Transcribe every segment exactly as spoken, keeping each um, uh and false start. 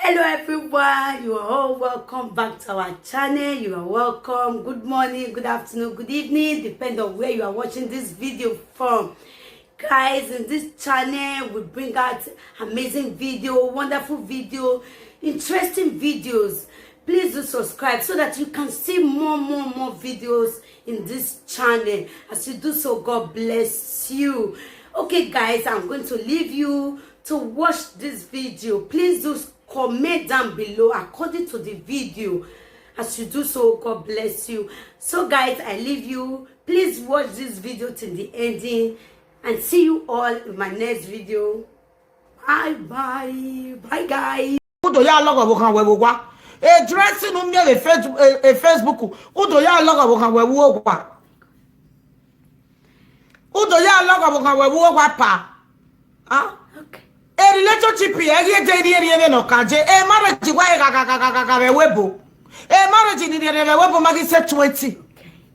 Hello everyone, you are all welcome back to our channel. You are welcome. Good morning, good afternoon, good evening, depend on where you are watching this video from. Guys, in this channel, we bring out amazing video, wonderful video, interesting videos. Please do subscribe so that you can see more, more, more videos in this channel. As you do so, God bless you. Okay, guys, I'm going to leave you to watch this video. Please do comment down below according to the video. As you do so, God bless you. So, guys, I leave you. Please watch this video till the ending, and see you all in my next video. Bye bye. Bye, guys. Udo ya lọghọ vbe okhan wẹ vbe owa. E dressing u miẹn vbe Face-, e, e Facebook. Udo ya lọghọ vbe okhan wẹ vbe owa. Udo ya lọghọ vbe okhan wẹ vbe owa pa. Ah? Okay. E relationship ẹ ghi de rhie rhie vbene ọ ka je. E marriage wa gha gha gha gha gha gha vbe ẹvbo ebo. E marriage ni rhie rhie vbe ẹvbo ebo ma ghi se twenty.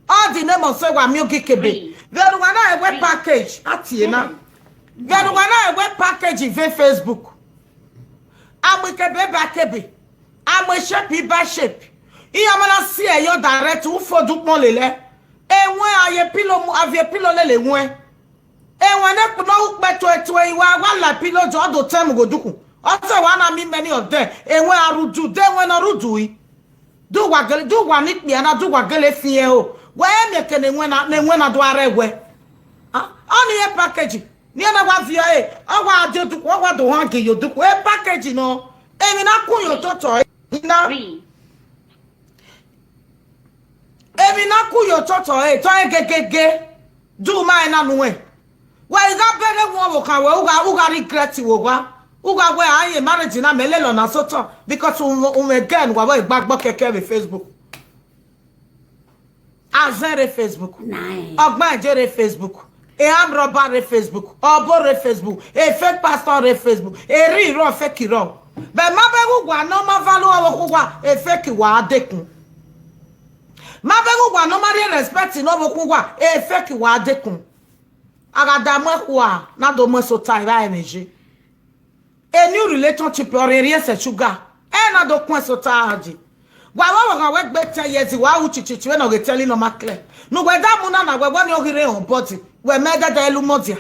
All the name of say wa miẹn ogi kebe. Vbene uwa na ẹwe package, a tie na. Vbene uwa na ẹwe package vbe Facebook. A mu ikebe ba kebe. A mu shape ba shape. Iran ma na si ẹre yọ direct, u fo dukpọn lele. Ẹwẹn a ye pillow mu, a viọ pillow lele ẹwẹn. Ẹwẹn ne kpunu ukpẹ tuẹ tuẹ, I wa, wa la pillow jọ, ọ do tẹ mu ghe odukhunmwu. Ọ sẹ wa na miẹn many of them. Ẹwẹn a rre udu, de ẹwẹn ne ọ rre udu yi. De uwa gele, de uwa ni ikpia na, de uwa gele fian ẹre o. Wẹ ẹ miẹn ke ne ẹwẹn na, ne ẹwẹn na do a rre ẹwẹ. Ah, ọnii e package. Ne iran na wa viọ ẹre, ọ wa die odukhunmwu, ọ wa do hang ye odukhunmwu. E package nọ, emwi na kun ye ototọ ẹre. I na. Emwi na kun ye ototọ ẹre, tọ ẹre gegege. De u ma rẹn na nuẹn. Wẹ i gha bẹghe wu ọvbokhan wẹ, u gha, u gha regret vbe owa. U gha wẹ a ye marriage na mẹ lele ọna sotọ, because u, u mwẹ girl ne uwa vbe gba agbọn kẹkẹ vbe Facebook. Azẹn rre Facebook. Nice. Ọgbaẹje rre Facebook. Armed robber rre Facebook. Ọbo rre Facebook. A fake pastor rre Facebook. Erha irọ fake irọ. But ma bẹghe uwa ne ọ ma value ọvbokhan uwa, e fake wa dekun. Ma bẹghe uwa ne ọ ma rhie respect ne ọvbokhan uwa, e fake wa dekun. A gha da mu ẹkhua, na do mu ẹsota evba ẹmwẹ ye. A new relationship ọrẹrriẹ sẹ sugar. Ẹ na do kun ẹsota aje. Wa vbe ọvbokhan wẹ gbe ten years, wa ru chichichi vbene ọ ghe tẹli ne ọ ma clear. Ne uwẹ da mu na na, wẹ wẹ ọnii ọ ghi rre họn body. Wẹ mẹ dẹdẹ lu mọdia.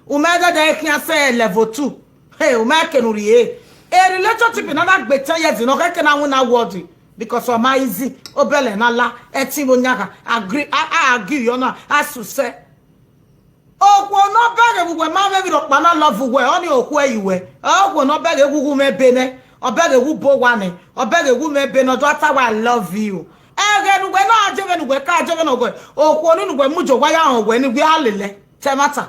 U mẹ dẹdẹ khian sẹ level two. Hey, u mẹ kene u rrie. A relationship na na gbe ten years, ne ọ khẹke na winna world. Because ọ ma easy. Obẹlẹ na la, ẹtin vbe oyan gha, agree, a, a argue yọ na, a susẹ. Okhuo ne ọ bẹghe vbe uwẹ ma mwẹ vbe rhọkpa na love uwẹ, ọnii okhuo ẹre uwẹ. Okhuo ne ọ bẹghe wu wu mwẹ ebe nẹ, ọ bẹghe wu bo owa nẹ, ọ bẹghe wu mwẹ ebe nẹ, ọ do ta wa I love you. Ẹghẹ ne uwẹ na je vbene uwẹ ka je vbene ọgọe, okhuo ni ne uwẹ mu jo wa ya họn wẹ ni wẹ a lele. Te ẹmwata.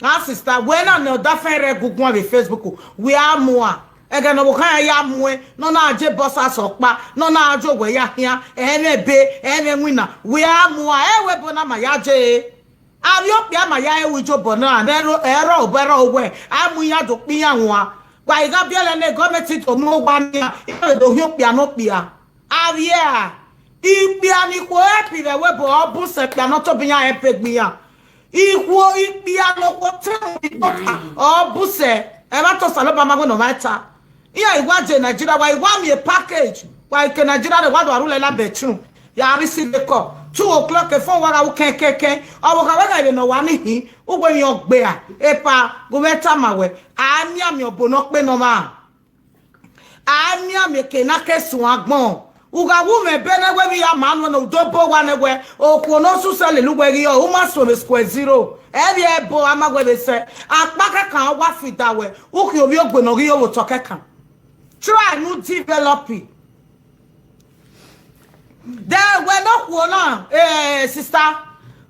A sister, wẹ na ne ọdafẹn rre guguan vbe Facebook, wẹ a mua. Ẹghẹ ne ọvbokhan ya muẹn, ne ọ na je bọ sasa ọkpa, ne ọ na je owẹ ya khian, ẹmwẹ ebe, ẹmwẹ winna, wẹ a mua, ẹ wẹ ebo na ma ya je. Avbe okpia ma ya ru ijobọ na, ne ẹrọ, ẹrọ obọ ẹrọ owẹ, a mu iran do kpe iran wan. Wa i gha biẹlẹ ne gọọmenti do mu owa nian, iran vbe do hiẹn okpia ne okpia. Avbiẹ a, ikpia ni ikhuo help vbe ẹvbo ebo, ọ bu sẹ ikpia ne ọ tobọ iran help egbe iran. Ikhuo, ikpia ne okhuo te mu ikota, ọ bu sẹ, ẹmwata Osanobua ma wẹ ne ọ mwa ta. Iran i wa je Nigeria, wa i wa miẹn package, wa i ke Nigeria rre, wa do ru lẹ la bedroom, ya rhie isi vbekọ, two o'clock phone wa gha ru kẹnkẹnkẹn, ọvbokhan wẹ gha vbe ne ọ wa ni hin, uwẹ emwi ọgbe a, epa, gu mwẹ tama wẹ, a miẹn amẹ ọbo ne ọ kpe ne ọmwa. A miẹn amẹ eke na ke suẹn agbọn. U gha wu mwẹ ebe nẹ wẹ vbe ya ma nuẹn ne u do bo owa nẹ wẹ, okhuo ne ọ susẹ lele uwẹ ghi ọ, u ma suẹn vbe square zero. Ẹ vbe ẹbo a ma wẹ vbe sẹ, akpa kẹkan ọ wa fi da wẹ, u khian ovbi ogbe ne ọ ghi yo vbe otọ kẹkan. Try ne u develop. Then wẹ ne okhuo na, eh, sister,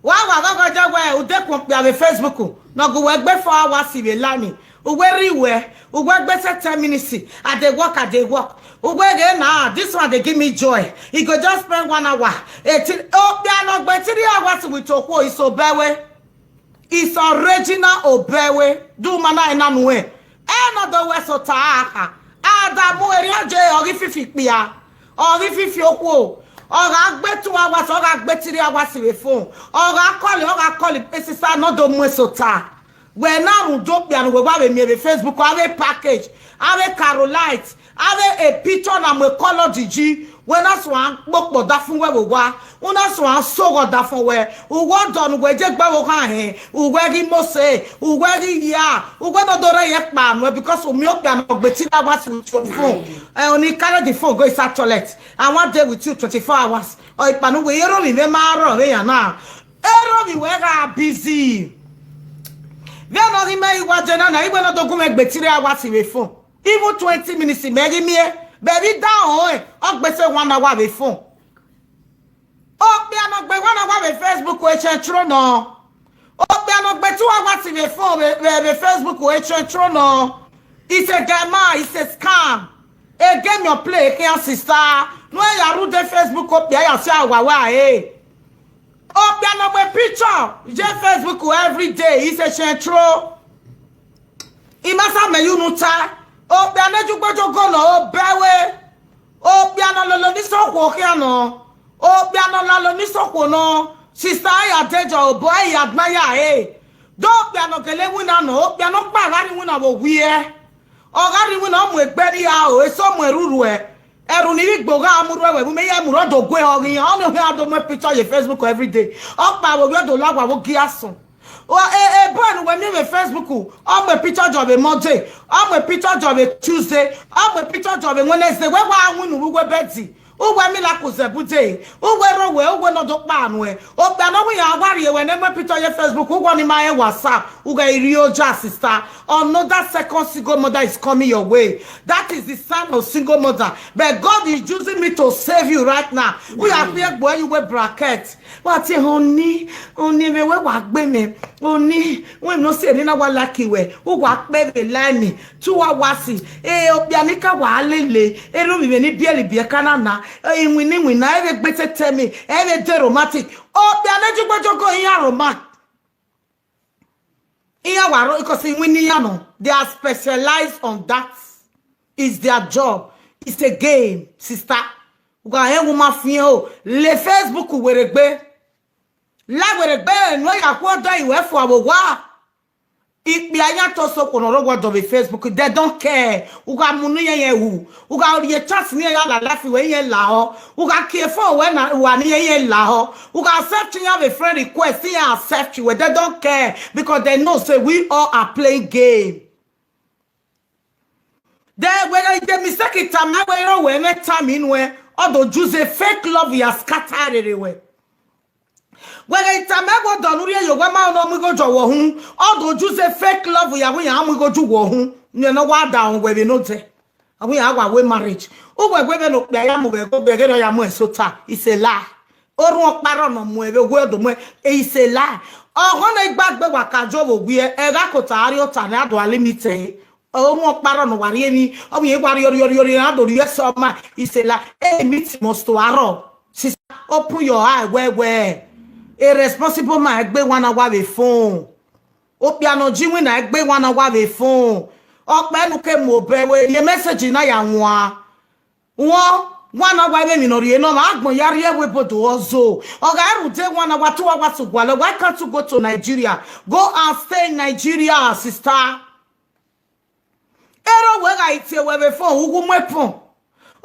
wa wa ghọghọ jẹ wẹ u dekun okpia vbe Facebook, ne ọ gu wẹ gbe four hours vbe line, uwẹ rri wẹ, uwẹ gbe sẹ ten minutes, I dey work, I dey work. Uwẹ ghe na, this one dey give me joy. He go just spend one hour. Eti-, okpia ne ọ gbe three hours with okhuo, iso bẹwe. It's original obẹwe. Do ma na ena nuẹn. Ẹ nọ do wẹ sota a kha. Adamu erriọ je, ọ ghi fifi ikpia. Ọ ghi fifi okhuo. Ọ gha gbe two hours, ọ gha gbe three hours vbe phone. Ọ gha call, ọ gha call, e sister nọ do mu sota. Wẹ na rhunmwuda okpia ne uwẹ wa vbe miẹn vbe Facebook, avbe package, avbe Carolite, avbe picture na mu colour diji, wẹ na suẹn kpokpo ọdafẹn uwẹ vbe owa, u na suẹn soghe ọdafẹn wẹ, uwẹ ọdọ ne uwẹ je gbe vbe okhan hẹn, uwẹ ghi mose, uwẹ ghi ya, uwẹ ne ọ do rre ye kpa nuẹ, because u miẹn okpia ne ọ gbe three hours with your phone, eh, only carry the phone go inside toilet, I wan dey with you twenty-four hours. Ọ ikpa ne uwẹ, erha ovbi mwẹ ma rrọọ vbe yan na. Erha ovbi wẹ gha busy. Vbene ọ ghi mẹ i wa je na na, iwẹ ne ọ do gu mwẹ gbe three hours vbe phone. Even twenty minutes mẹ ghi miẹn. Bẹghe da ọnrẹn, ọ gbe sẹ one hour vbe phone. Okpia ne ọ gbe one hour vbe Facebook, e chẹn tro nọ. Okpia ne ọ gbe two hours vbe phone, vbe, vbe, vbe Facebook, e chẹn tro nọ. It's a scammer, it's a scam. A game you play, khian sister. Ne uwẹ ya rhunmwuda Facebook, okpia ya si a wa wa, eh. Okpia ne ọ gbe picture ye Facebook every day, it's a chẹn tro. I ma sa mẹ ye unu ta, okpia ne ju gbejogo nọ, obẹ wẹ. Okpia ne ọ lolo ni sokhuo khian nọ. Okpia ne ọ lalo ni sokhuo nọ. Sister, I adjudge, obọ, I admire, eh. Do okpia ne ọ gele iwinna nọ, okpia ne ọ kpa gha rrie iwinna vbe owiẹ. Ọ gha rrie iwinna, ọ mu egbe rria o, eso mu ẹre urhuẹ. Ẹrhu ni vbe igbo gha mu rhuẹ wẹ, vbe imẹ ya mu rre, ọ do gue họghe iran, ọ ni khian do mu picture ye Facebook every day. Ọ kpa vbe ovbi, ọ do la owa vbe ogie asọn. Ọ, e, e, boy ne uwẹ miẹn vbe Facebook, ọ mu picture jọ vbe Monday, ọ mu picture jọ vbe Tuesday, ọ mu picture jọ vbe Wednesday, wẹ wa winna vbe uwu bed. Uwẹ mi la ku zẹ bude, uwẹ rre owẹ, uwẹ ne ọ do kpa nuẹ. Okpia ne ọ wu iran wa rrie wẹ ne mu picture ye Facebook, uwẹ ni ma rẹn WhatsApp, u ghẹ rrie oja, sister. Another second single mother is coming your way. That is the sign of single mother. But God is using me to save you right now. We are here, boy, you wear bracket. Wa tie họn ni, oni vbe wẹ wa gbe mẹ, oni, wẹ no si eni na wa like wẹ, u wa kpe vbe line, tu wa wa si, e, okpia ni ka wa lele, erha ovbi mwẹ ni biẹre ibiẹka na na, e, iwinna iwinna, ẹ vbe gbe tete mi, ẹ vbe de romantic. Okpia ne ju gbejogo iran romantic. Iran wa ro, because iwinna iran nọ, they are specialized on that. Is their job. It's a game, sister. U gha rẹn, u ma fiẹn o. Le Facebook werriegbe. La werriegbe, ne uwẹ ya khu ọdọ iwẹ fua vbe owa. Ikpia iran to sokhuo ne ọ rre owa ọdọ vbe Facebook, they don't care. U gha mu ne irẹn ru. U gha rhie chance ne irẹn ya la life wẹ, irẹn lahọ. U gha kie phone wẹ na, wa ne irẹn, irẹn lahọ. U gha accept iran vbe friend request, iran accept wẹ, they don't care, because they know say we all are playing game. Then wẹ gha de mistake tama wẹ, erha owẹ mwẹ tama inuẹ, ọ do use fake love ya scatter rere wẹ. Wẹ gha tama wẹ ọdọ ne u rhie ye owẹ ma, ọ ne ọ mu igho jọ wẹ uhunmwu, ọ do use fake love ya wẹ iran mu igho ju wẹ uhunmwu, ne ọ wa da rẹn wẹ vbe ne odẹ. Ọ wẹ iran wa wẹ marriage. Uwẹ wẹ vbene okpia ya mu vbe ẹghẹ, vbe ẹghẹ ne ọ ya mu ẹse ota, it's a lie. Orhunmwu ọkpa rrọọ ne ọ mu ẹn vbe owa, ọ do mu ẹn, it's a lie. Ọghọ ne I gba gbe wa ka jọ vbe owiẹ, ẹ gha kota a rrie ota ne a do a limit ẹre. Orhunmwu ọkpa rrọọ ne wa rhie emwi, ọ vbe iran wa rhie, rhie, rhie, rhie, a do rhie ẹse ọma, it's a lie. Emwi ti must to arọ. Sister, open your eye well, well. A responsible man gbe one hour vbe phone. Okpia ne ọ ji iwinna gbe one hour vbe phone. Ọkpẹn ne u ke mu obẹ wẹ, rhie message na ya wan. Wọn, one hour vbe emwi ne ọ rhie ne ọmwa, agbọn ya rrie ẹvbo ebodo ọzo. Ọ gha rhunmwuda one hour, two hours gualọ, why can't you go to Nigeria? Go and stay in Nigeria, sister. Erha owẹ gha tie wẹ vbe phone, u gu mu phone.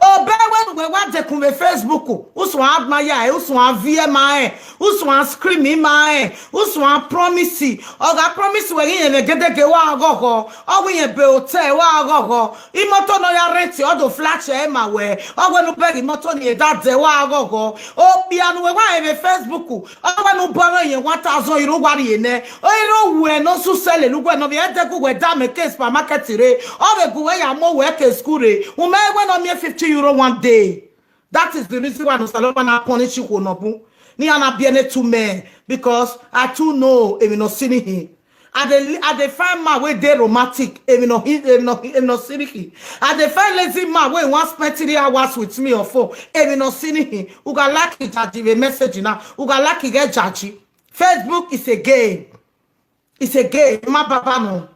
Obẹ wẹ ne uwẹ wa dekun vbe Facebook, u suẹn admire, u suẹn viẹ ma rẹn, u suẹn scream ma rẹn, u suẹn promise. Ọ gha promise wẹ ghi rẹn vbe gedege, wa ghọghọ. Ọ wẹ irẹn be hotel, wa ghọghọ. Imoto ne ọ ya rent, ọ do flash ẹre ma wẹ. Ọ wẹ ne u bẹghe imoto ni da dẹ, wa ghọghọ. Okpia ne uwẹ wa rẹn vbe Facebook, ọ wẹ ne u bọ mwẹ irẹn one thousand euro, wa rhie nẹ. Ọ i rre owẹ ne ọ su sẹ lele uwẹ ne ọ vbe ẹdẹ gu wẹ da mẹ ke supermarket rre. Ọ vbe gu wẹ ya mu owẹ ke school rre. U ma wẹ ne ọ miẹn fifty euro one day. That is the reason why ne Osanobua na punish ikhuo ne ọ bun. Ne iran na biẹ ne two men, because I too know emwi ne ọ si ni hin. I dey, I dey find man wey dey romantic, emwi ne ọ hi, emwi ne ọ hi, emwi ne ọ si ni hin. I dey find lazy man wey wan spend three hours with me on phone, emwi ne ọ si ni hin. U gha like jaji vbe message na, u gha like ghẹ jaji. Facebook is a game. It's a game, ma baba nọ.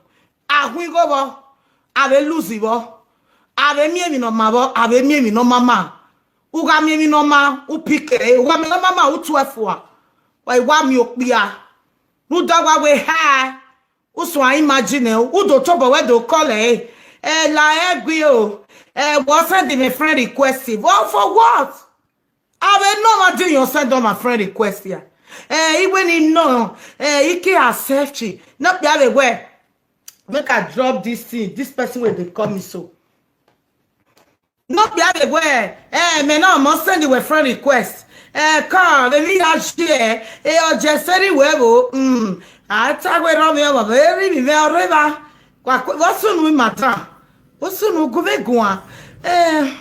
A hu igho vbọ, a vbe lose vbọ, a vbe miẹn emwi ne ọ ma vbọ, a vbe miẹn emwi ne ọ ma ma. U gha miẹn emwi ne ọ ma, u pick ẹre, u gha miẹn ne ọ ma ma, u tuẹ fua. Wa i wa miẹn okpia. Rhunmwuda wa wẹ ha, Usun a imagine, u do tobọ wẹ do call ẹre. Ẹ la ẹre gui o. Ẹ, wọ send me friend request. What, for what? Avbe nọ ma diri yọn send on my friend request ya. Ẹ, iwe ni nọ, ẹ, I ke accept. Ne okpia vbe wẹ, make I drop this thing. This person wey dey call me so. Ne okpia vbe wẹ, ẹ, mẹ na must send wẹ friend request. Ẹ, ka vbe emwi ya share, ẹ, ọ je seri wẹ vbo, mm, a ta wẹ rọ mwẹ ọmwa, vbe rri vbe ọ rre evba. Wa ku, vbe ọ sunu ima ta? Vbe ọ sunu gu vbe guan? Ẹ,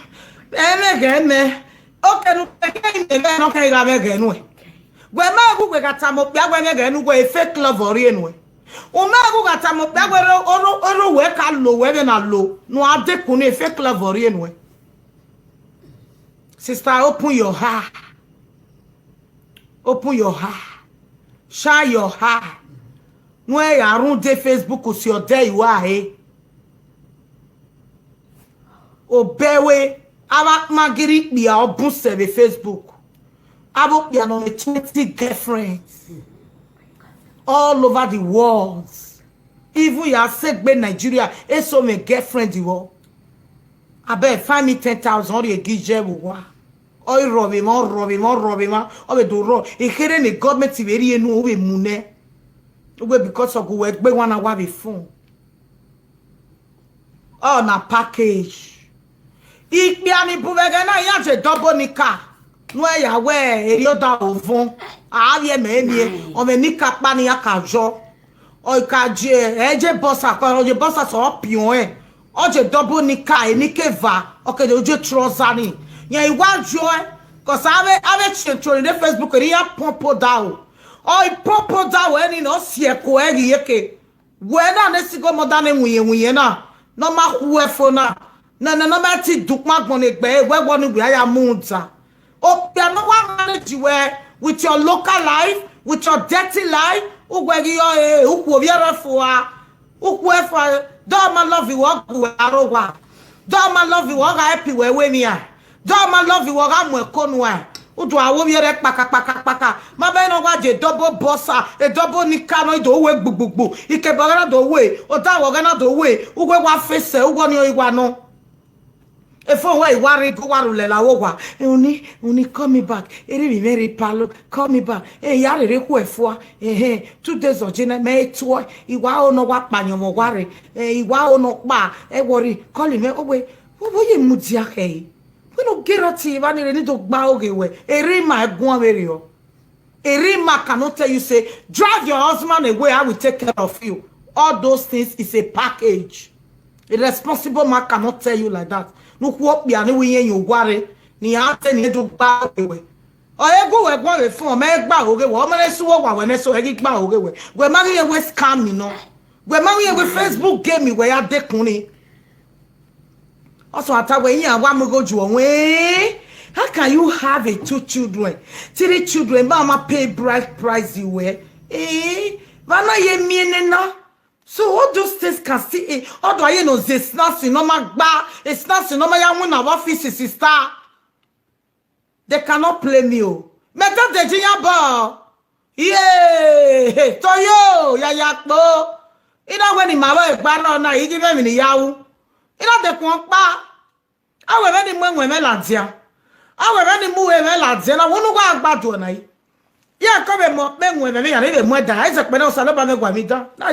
ẹ mwẹ ghẹ mẹ. Okẹ ne u kẹkẹ imẹ vbe nọ kẹ gha mwẹ ghẹ nuẹn. Wẹ ma gu wẹ gha tama okpia wẹ mwẹ ghẹ nuẹn, wẹ fake love ọ rhie nuẹn. U ma gu gha tama okpia wẹ ro, ro, ro wẹ ka lo wẹ vbe na lo, ne u a dekun ne fake love ọ rhie nuẹn. Sister, open your heart. Open your heart. Shine your heart. Ne u ya rhunmwuda Facebook si ọdẹ iwa ẹre. Obẹ wẹ, avbe akpagirri ikpia ọ bun sẹ vbe Facebook. Avbe okpia nọ mwẹ twenty girlfriends all over the world. Even ya sẹ egbe Nigeria, eso mwẹ girlfriend vbọ. Abeg, find me ten thousand, ọ rhie gi iye vbe owa. Ọ i rrọọ vbe emwa, ọ rrọọ vbe emwa, ọ rrọọ vbe emwa, ọ vbe do rrọọ. Ekherhe ne government vbe rhie enu, u vbe mu nẹ. Uwẹ because of uwẹ gbe wan na wa vbe phone. Ọ na package. Ikpia ni bu vbe ẹghẹ na, iran je double nikah. Ne u ya wẹ erriọ da ovun. A vbiẹ mẹ emie, ọ mwẹ nikah kpa ne iran ka yọ. Ọ ka je, ẹ je boxer, ọ je boxer sẹ ọ piọn ẹn. Ọ je double nikah, nikah eva, ọ ke je trouser ni. Yan I wa yọ ẹn, cause avbe, avbe chiencho ni rre Facebook ni, iran pump down. Ọ i pump down ẹni ne ọ si ẹko ẹre ghi yeke. Wẹ na ne single mother ne winnyẹn winnyẹn na, ne ọ ma khu ẹfo na, nene ne ọ ma ti dukpọn agbọn ne egbe ẹre, wẹ wọ ni wẹ a ya mu rhunmwuda. Okpia ne ọ wa manage wẹ with your local life, with your dirty life, uwẹ ghi ọ, eh, ukhu ovbi ẹre fua, ukhu ẹfua, dọ ma love wẹ, ọ gu wẹ aro owa. Dọ ma love wẹ, ọ gha help wẹ wẹ emwian. Dọ ma love wẹ, ọ gha mu ẹko nuẹn. Udu a wo vbiẹ rẹ kpaka, kpaka, kpaka. Ma bẹ ne ọ wa je double boxer, e double nikah nọ, i do we gbugbugbu. Ikebọ ọghẹ na do we, odaro ọghẹ na do we. Uwẹ wa face, uwẹ ni ọ i wa nọ. Efo wẹ i wa rre, go wa rulẹ la wo wa. Eh, uni, uni call me back. Erivbi mwẹ rre palo, call me back. Eh, ya rere khu ẹfua. Ehe, two days ọ je na, mẹ tuẹ. I wa ho ne ọ wa kpa ayọnmwẹ wa rre. Eh, I wa ho ne ọ kpa, ẹ worry. Call him, eh, owe, wo, wo ye mudia khẹ. Wẹ ne u gere ọtẹn evba ni rre ni do gba oghe wẹ, erha ima guan vberriọ. Erha ima cannot tell you say, "Drive your husband away, I will take care of you." All those things is a package. A responsible man cannot tell you like that. Ne u khu okpia ni wẹ irẹn ye owa rre, ne iran te ne iran do gba oghe wẹ. Ọ re gu wẹ guan vbe phone, ọ ma gba oghe wẹ, ọ ma rẹn su owa wẹ ne eso ẹ ghi gba oghe wẹ. Wẹ ma ghi rẹn wẹ scam nọ. Wẹ ma ghi rẹn wẹ Facebook game wẹ ya dekun ni. Also, a ta wẹ iran wa mu igho ju ọmwẹ. How can you have a two children, three children, ma ma pay bride price wẹ? Eh, vbe a na ye miẹn nẹ na? So all those things can still, eh, ọdọ a ye ne ọ zẹ snacks ne ọ ma gba, eh, snacks ne ọ ma ya winna vbe office, sister. They cannot play me o. Mẹ te de ji yan bọ. Iye, he, Toyo, ya ya kpo. I na wẹ ne ima vbe egba nọ na, I ghi mwẹ emwi ne I ya ru. I na dekun ọkpa. A wẹ vbene I mu ẹwẹn mwẹ ladian. A wẹ vbene I mu ure mwẹ ladian, na wẹ unu wa gba duọ na yi. Iran ke vbe mu ọkpa ẹwẹn mwẹ, iran vbe mu ẹda, ẹzẹ kpẹrẹ Osanobua mwẹ gua emwi dan. Na,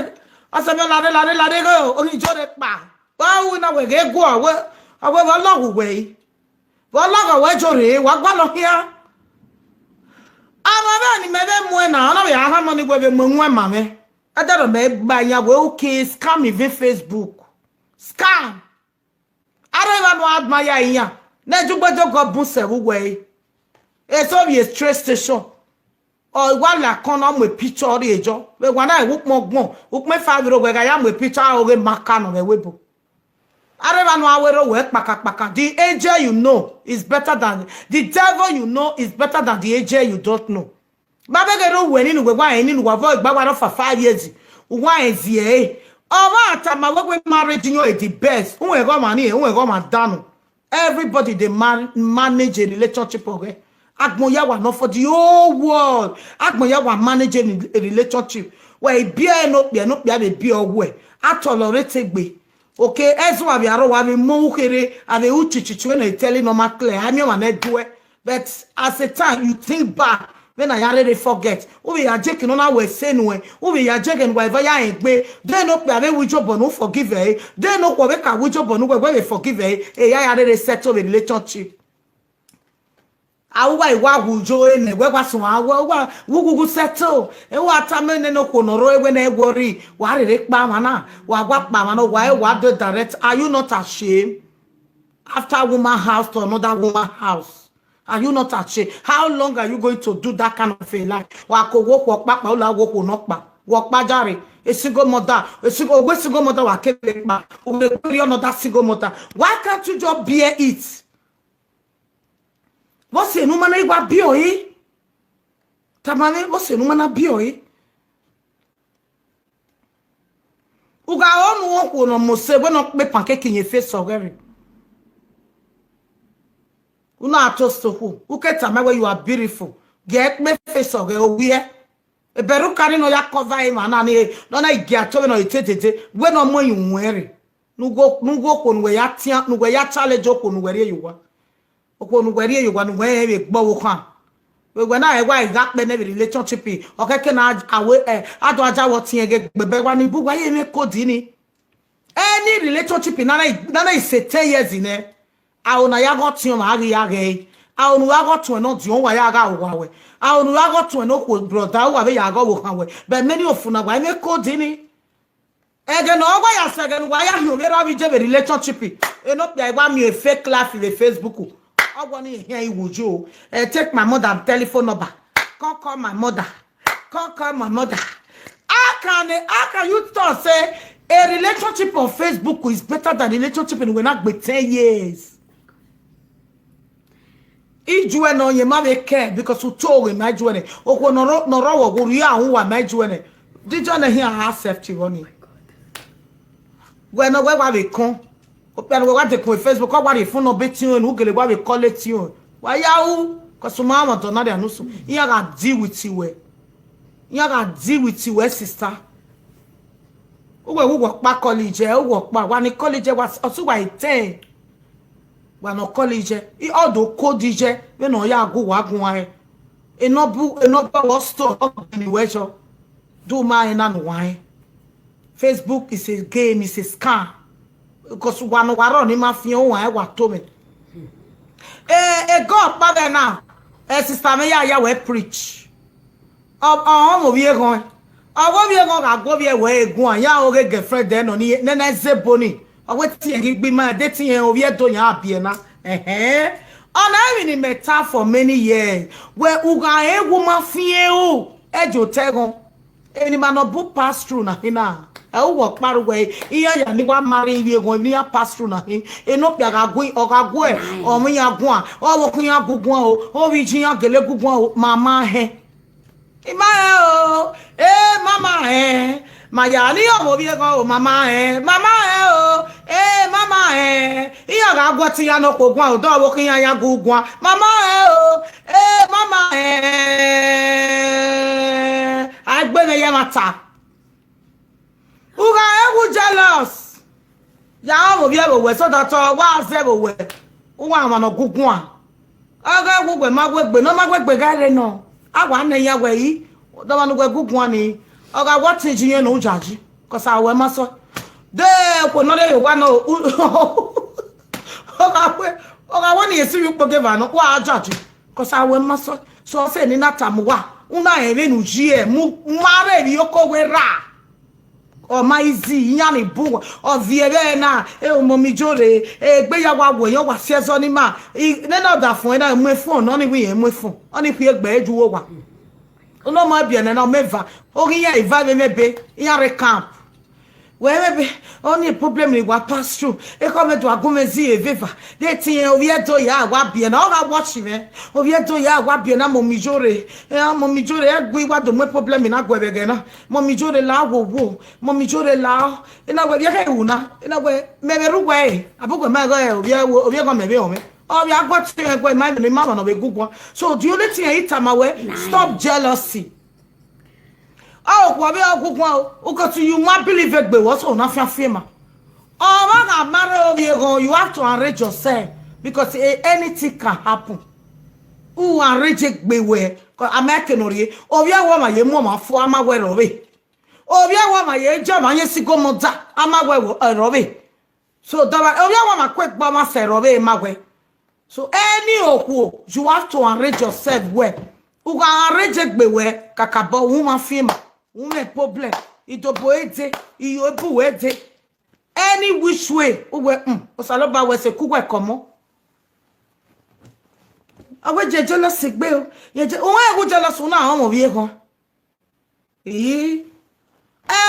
ọsẹ mwẹ lare, lare, lare ghe, oghi jo rre kpa. Wa ru na wẹ ghe guọ, wẹ, a wẹ vbe ọ lọghọ uwẹ yi. Vbe ọ lọghọ wẹ jo rre, wa gualọ khian. Amwa vbe ni mẹ vbe muẹn na, ọ na vbe a khama ni wẹ vbe mu ẹwẹn ma mwẹ. Ẹdẹrọ mẹ gba yan wẹ, okay, scam even Facebook. Scam. Aro evba ne ọ admire iran, ne Jugbe do gọ bun sẹ vbe uwẹ re. Eso vbe train station. Ọ wa la kọn na mu picture rrie jọ. Vbe wa na, ukpọn gbọn, ukpọn fa vbe ro wẹ gha ya mu picture oghe maka nọ vbe ẹvbo ebo. Aro evba ne a wẹ rre owẹ kpaka kpaka. The angel you know is better than, the devil you know is better than the angel you don't know. Ba vbe ghe rre owẹ ni ne uwẹ wa rẹn ni ne uwa vọ igba wa rọ for five years, uwa rẹn zi ẹre. Ọ vbe a tama wẹ wẹ marriage yọn is the best. Uwẹ ghe ọmwa ni, uwẹ ghe ọmwa danu. Everybody dey man-, manage a relationship ọghẹ. Agbọn ya wa nọ for the whole world. Agbọn ya wa manage a, a relationship. Wẹ i biẹ ẹre ne okpia, ne okpia vbe biẹ ọwẹ, a tolerate egbe. Okay, ẹzọ avbe arọ wa vbe mu ukherhe, a vbe ru chichichi ne tẹle ne ọ ma clear, a miẹn ọmwa ne duẹ. But as a time, you think back, vbene a ya rere forget. U vbe ya je eke ne ọ na wẹ ẹse nuẹn, u vbe ya je ẹghẹ ne uwa eva ya rẹn egbe. De ne okpia vbe wu ijobọ ne u forgive ẹre, de ne okhuo vbe ka wu ijobọ ne uwẹ, wẹ vbe forgive ẹre, e ya ya rere settle vbe relationship. A uwa i wa wu yo enẹ, wẹ wa suẹn, a wẹ uwa wu ghughu settle. E wa tama nene ne okhuo ne ọ rre wẹ ne ẹ worry, wa rere kpa mwa na, wa wa kpa mwa na, wa e wa do direct. Are you not ashamed? After woman house to another woman house. Are you not ashamed? How long are you going to do that kind of a life? Wa ko wo khuo kpakpa, u la wo khuo nọ kpa. Wo kpa jare, a single mother, a single, ogbe single mother wa kere kpa. U le go another single mother. Why can't you just bear it? Vbọse ne u ma na wa biẹ ọre? Tama mwẹ, vbọse ne u ma na biẹ ọre? U gha ho ne u okhuo ne ọ mose, wẹ ne ọ kpe pancake ye face ọghẹe rre. U na toast okhuo, u ke tama wẹ you are beautiful. Gie kpe face ọghẹe, owiẹ. Ebẹrẹ ukari ne ọ ya cover emwa na ni, ne ọ na i gie ato vbene ọ i te dede, wẹ ne ọ mu ẹn ye uwẹn rre. Ne u gho, ne u gho okhuo ne uwẹ ya tian, ne uwẹ ya challenge okhuo ne uwẹ rhie ye owa. Okhuo ne uwẹ rhie ye owa, ne uwẹ rẹn vbe gbe ọvbokhan. Wẹ, wẹ na rẹn wa i gha kpẹ nẹ vbe relationship, ọ khẹke na a wẹ, ẹ, a do aja vbe ọtiẹn ghe gbẹbẹ wa ni bu wa ye mwẹ kodi ni. Any relationship na na, na na i se ten years nẹ, aro ne a ya ghe ọtiẹn ọmwa a ghi ya ghẹ ẹre. Aro ne u gha ghe ọtuẹn ne ọdiọn, uwa ya gha owa wẹ. Aro ne u gha ghe ọtuẹn ne okhuo brother, uwa vbe ya ghe ọvbokhan wẹ. But many of una wa i mwẹ kodi ni. Ẹghẹ ne ọ wa ya sẹ ẹghẹ ne uwa ya hin ovbi erha vbe iye vbe relationship, ene okpia i wa miẹn fake life vbe Facebook. Ọ wọ ni hiẹn iwu yo. Eh, take my mother telephone number. Come call my mother. Come call my mother. How can, how can you talk say a relationship on Facebook is better than relationship in when I be ten years? Ijuẹ nọ, ọ ye ma vbe kẹ, because u to ghe ma ijuẹ nẹ. Okhuo ne ọ rọ, ne ọ rọ wọ, wo rhie ahunmwu uwa ma ijuẹ nẹ. Did you hear her accept you, honey? Wẹ ne wẹ wa vbe kọn. Okpia ne wẹ wa dekun Facebook, ọ wa rhie phone number tiọn, ne u gele wa vbe call tiọn. Wa ya ru, 'cause u ma mwẹ ọdọ na rria ne usun. Iran gha deal with wẹ. Iran gha deal with wẹ, sister. Uwẹ, uwẹ ọkpa college, uwẹ ọkpa, wa ni college, wa, ọ sẹ uwa ten. Wa ne ọ college, i, ọ do kodi ye, vbene ọ ya gu uwa guan ẹn. Enọ bu, enọ bu ọghe store, ọ ni wẹ yọ. Do ma rẹn na ne uwa rẹn. Facebook is a game, it's a scam. Because wa ne uwa rrọọ ni ma fian uwa rẹn, wa to mwẹ. Eh, eh, God kpa vbe na, eh, sister mwẹ ya, ya wẹ preach. Ọ, ọ, ọ mwẹ ovbi eghọn. Ọ wẹ ovbi eghọn gha gu ovbi ẹre wẹ guan, ya oghe girlfriend ẹre nọ ni, nene zebo ni. Ọ wẹ te irẹn ghi gbe ima, de te irẹn ovbi ẹre do yan biẹ na. Ẹhẹn. Ọna emwi ne imẹ ta for many years. Wẹ u gha rẹn wu ma fian ru, ẹ jẹ otọ ẹghọn. Emwi ne ima nọ bu pass through na hin na. Ẹ u wẹ ọkpa ru wẹ, iran ya ni wa marry ivbi eghọn, emwi ne iran pass through na hin. Ene okpia gha gu, ọ gha gu ẹ, ọ mwẹ iran guan, ọ vbe okhuo iran gu guan o, ovbi iye iran gele gu guan o, mama hẹn. I ma hẹn o, e mama hẹn, ma ya ni ọmọ ovbi eghọn o, mama hẹn, mama hẹn o, e mama hẹn, iran gha gu ọtẹn iran ne okhuo guan o, dọ vbe okhuo iran ya gu guan, mama hẹn o, e mama hẹn, a gbe mwẹ ye ẹmwata. U gha rẹn wu jealous. Ya rẹn ọmọ ovbi ẹre vbe owẹ, so that ọ wa zẹ vbe owẹ. U wa mwa ne ọ gu guan. Ọ ghe wu wẹ ma wegbe, ne ọ ma wegbe gha rre nọ. A wa nẹ iran wẹ i, ọmwa ne uwẹ gu guan ni, ọ gha wẹ ọtẹn iye iran ne u yayi, 'cause a wẹ ma sọ. De okhuo ne ọ rre ye owa nọ, u, ọ gha wẹ, ọ gha wẹ ne esi vbe ukpogieva nọ, wa yayi. 'Cause a wẹ ma sọ, sọ sẹ ne I na tama uwa, u na rẹn vbene u yi ẹre, mu, mu aro emwi oko wẹ ra. Ọ ma easy, iran ni bun, ọ viẹ vbe ẹre na, e ọmọ mi jo rre, egbe ya wa wẹ, iran wa si ẹzọ ni ma, i, nene ọdafẹn na, mu efun, ọni wẹ irẹn mu efun, ọni khuiegbe ju owa. Unu ọmọ biẹ nẹ na, ọ mẹ eva, oghi iran eva vbe mwẹ ebe, iran rre camp. Wẹ mwẹ ebe, ọni problem ni wa pass through. Ekhọe mwẹ do a gu mwẹ zi eveva. De te irẹn ovbi ẹre do ya wa biẹ na, ọ gha watch mwẹ. Ovbi ẹre do ya wa biẹ na, mummy Iyore. Eh, mummy Iyore, ẹ gui wa do mu problem na guẹ vbe ẹghẹ na. Mummy Iyore la wo wo. Mummy Iyore la. I na wẹ vbe ẹghẹ ru na. I na wẹ, mẹ vbe rre uwẹ ẹre. Abọ uwẹ ma ghe ovbi ẹre, ovbi ẹghẹ mẹ vbe họn mwẹ. Ọ vbe a guẹ te irẹn guẹ, ma emwi ne ima mwa nọ vbe gu guan. So the only thing I tama wẹ, stop jealousy. Ọ, okhuo vbe ọghuguan o, because you ma believe egbe wẹ, so na fian fian ma. Ọmwa gha marry ovbi eghọn, you have to arrange yourself, because a- anything can happen. U arrange egbe wẹ, 'cause a ma ke nọ rrie, ovbi ẹvbo ọmwa ye mu ọmwa fo, a ma wẹ rọ vbe. Ovbi ẹvbo ọmwa ye je ọmwa ye single mother, a ma wẹ rọ vbe. So, dọmwa, ovbi ẹvbo ọmwa ku egbe ọmwa sẹ rọ vbe ma wẹ. So, any okhuo, you have to arrange yourself well. U gha arrange egbe wẹ, kakabọ, u ma fian ma, u mwẹ problem, idobo e de, iyo ebu wẹ de. Any which way, u wẹ, um, Osanobua wẹ sẹ ku wẹ kọmọ. A wẹ je jealous egbe o, ye je, u wẹ gu jealous, u na họn mwẹ ovbi eghọn. Ii.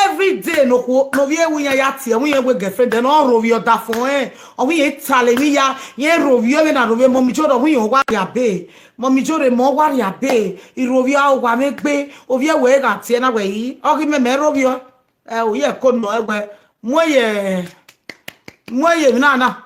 Every day ne okhuo, ne ovbi ẹvbo iran ya tie, ẹvbo iran wẹ girlfriend, ne ọ rhovbiẹ ọdafẹn ọnrẹn, ọ wẹ iran tale emwi ya, iran rhovbiẹ vbene a rhovbiẹ, mummy Joy, ọ wẹ iran wa rhie abe, mummy Joy, mẹ ọ wa rhie abe, I rhovbiẹ, a wa mwẹ egbe, ovbi ẹvbo gha tie na wẹ, ii, ọ ghi mẹ, mẹ rhovbiẹ, ẹ, u ye ẹko nọ ẹwẹ, mu ye, mu ye emwi na na.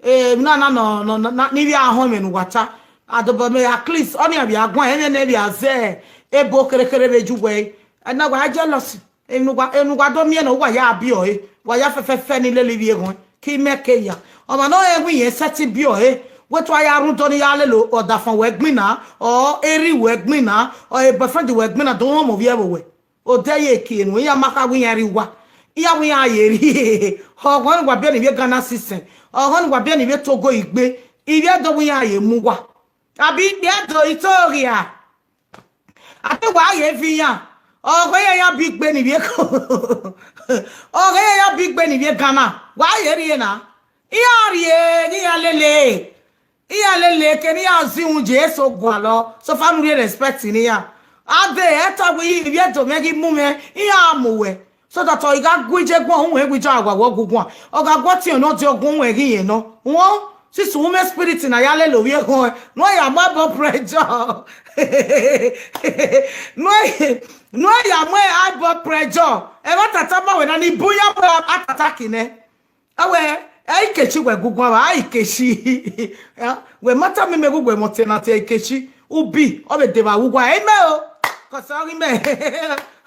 Emwi na na nọ, nọ, nọ, na, ne ivbi a họn ẹmwẹ ne uwa ta. Adobọ mẹ, at least, ọnii a vbe a guan, ẹmwẹ ne vbe a zẹ ebo kherhe kherhe vbe ju wẹ. Ẹna wa jealous. Emwi ne uwa, emwi ne uwa do miẹn nọ, uwa ya biẹ ọre. Wa ya fẹfẹfẹ ni lele ivbi eghọn. Ke imẹ ke ya. Ọmwa ne ọ rẹn wẹ irẹn sẹtin biẹ ọre. Wẹ tua ya rhunmwuda ọnii ya lele ọdafẹn wẹ gbinna, ọ erha wẹ gbinna, ọ boyfriend wẹ gbinna, do rọnmwẹ ovbi ẹvbo wẹ. Odẹ ye kie enu, iran ma kha wẹ iran rrie uwa. Iran wẹ iran ye rrie. Ọghọn ne uwa biẹ ne ivbi Ghana system. Ọghọn ne uwa biẹ ne ivbi Togo igbe. Ivbi Ẹdo wẹ iran ye mu uwa. Abi ikpia Ẹdo i to ghi a? Abi wa ye vi iran. Ọghọn iran ya bi igbe ne ivbi Eko. Ọghọn iran ya bi igbe ne ivbi Ghana. Wa ye rrie na. Iran rrie, ne iran lele. Iran lele ke ne iran zi uhunmwu Jesu gualọ, so far ne u rhie respect ne iran. A de, ẹ ta wẹ ivbi Ẹdo mwẹ ghi mu mwẹ, iran mu wẹ. So that ọ i gha gu iye guan, uhunmwu wẹ gu iye awa wẹ ọguguan. Ọ gha gu ọtiọnrẹn ne ọ di ọguọmwaẹn ghi rẹn nọ. Wọ, sisi uhunmwu spirit na ya lele ovbi eghọn, ne ọ ya mu high blood pressure. Ne ọ, ne ọ ya mu high blood pressure. Ẹmwẹ atata ma wẹ na ni bun ya mu atata kinẹ. Awẹ, ẹ i kechi wẹ guguan vba, a i kechi. Wẹ ma tama mẹ gu wẹ mẹ ọtiẹn na tie ikechi, ubi, ọ vbe deba vbe uwa, ẹ i mẹ o. Kọsẹ ọ ghi mẹ,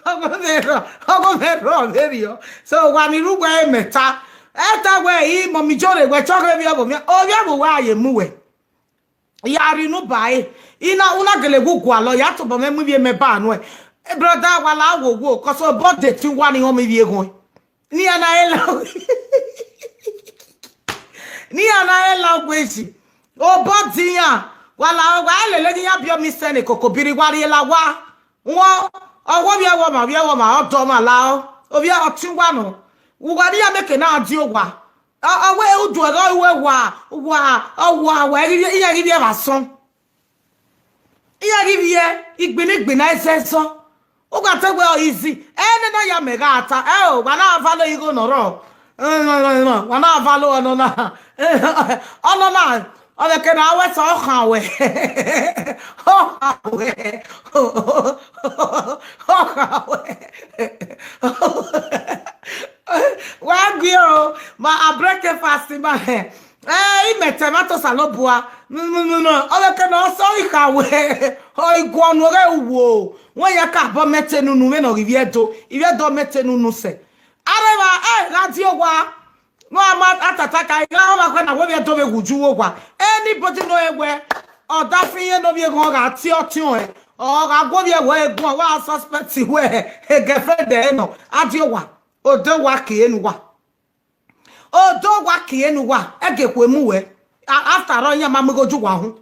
ọgọ mẹ rrọọ, ọgọ mẹ rrọọ vberriọ. So, wa ni rre uwa ẹmwẹ ta. Ẹ ta wẹ, i mummy Joy, wẹ chọghẹ ovbi ẹvbo mwẹ, ovbi ẹvbo wẹ a ye mu wẹ. Ya rhie unu ba ẹre. I na, u na gele wu gualọ, ya tobọ mwẹ mu ivbi mẹ ba nuẹn. Brother, wa la wo wo, 'cause obọ de te uwa ni họn mwẹ ivbi eghọn. Ne iran na re la, ne iran na re la ogueji. Obọ de iran, wa la, wa lele ne iran biẹ ọmọ isẹn ne koko biri wa rhie la owa. Wọn, ọghe ovbi ẹvbo ọmwa, ovbi ẹvbo ọmwa, ọ dọ ọmwa la, ovbi ọtiẹn uwa nọ. Uwa ne iran mẹ ke na die owa. Ọ, ọ wẹ udu ẹghẹ ru ẹwa, wa, ọ wa, wa, iran ghi vbiẹ vbe asọn. Iran ghi vbiẹ igbinna igbinna ẹzẹzọ. U gha te wẹ ọ easy. Ẹnẹ ne ọ ya mẹ gha ta, ẹ o, wa na vale igho nọ rrọọ. Wa na vale ọnọna. Ọnọna, ọ vbe ke na wẹ sẹ ọ khan wẹ. Ọ khan wẹ. Ọ khan wẹ. Wa gbe o, ma a breakfast ma hẹ. Eh, imẹ tomato Osanobua. No, no, no, no. Ọ vbe ke na ọ sẹ ọ i kha wẹ. Ọ i guọnọ ghẹ uwo. Wẹ ya ka bọ mẹ te nunu vbene ọ ghi vbiẹ do. Ivbiẹ do mẹ te nunu sẹ. Arẹvba, eh, gha die owa. No, a ma atata ka, I gha ọmwa kue na wẹ vbiẹ do vbe wu ju owa. Anybody nọ wẹ, ọ da fi iran ne ovbi eghọn gha tie ọtiọnrẹn, ọ gha gu ovbi ẹvbo ẹre guan, wa suspect wẹ, girlfriend ẹre nọ, a die owa, odẹ owa kie ne uwa. Odẹ owa kie ne uwa, ẹgie ekhue mu wẹ. A-, after all, iran ma mu igho ju uwa uhunmwu.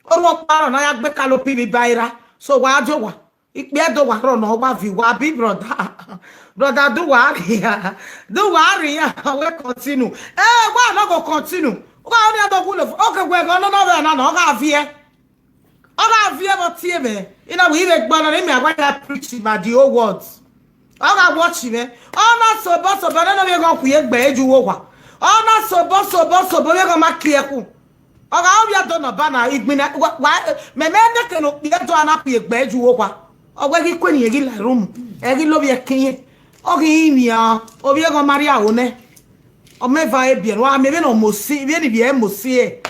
Orhu ọkpa rọ na ya gbe kalopi vbe iba ra, so wa die owa. Ikpia do wa rọ nọ, wa viọ uwa abi brother. Brother, do wa rhia. Do wa rhia, we continue. Eh, wa no go continue. Wa only have to go. Okay, we go no no na na, ọ gha viẹ. Ọ gha viẹ vbe ọ tie mwẹ. I na wẹ I vbe gbe ọnọna, imẹ a wa ya preach ma the whole world. Ọ gha watch mwẹ. Ọ na sobọ sobọ, nene ovbi eghọn khuiegbe ju uwu owa. Ọ na sobọ sobọ sobọ, ovbi eghọn ma kie ẹkhu. Ọ gha ovbi Ẹdo nọ ba na, igbinna, wa, wa, mẹ, mẹ neke ne okpia Ẹdo a na khuiegbe ju uwu owa. Ọ wẹ ghi kue ne irẹn ghi la room, ẹ ghi la ovbi ẹki irẹn. Ọ ghi rinmwian, ovbi eghọn ma rrie aro nẹ. Ọ ma eva e biẹ, wa miẹn vbene ọ mosi, vbene ivbi ẹre mosi ẹre.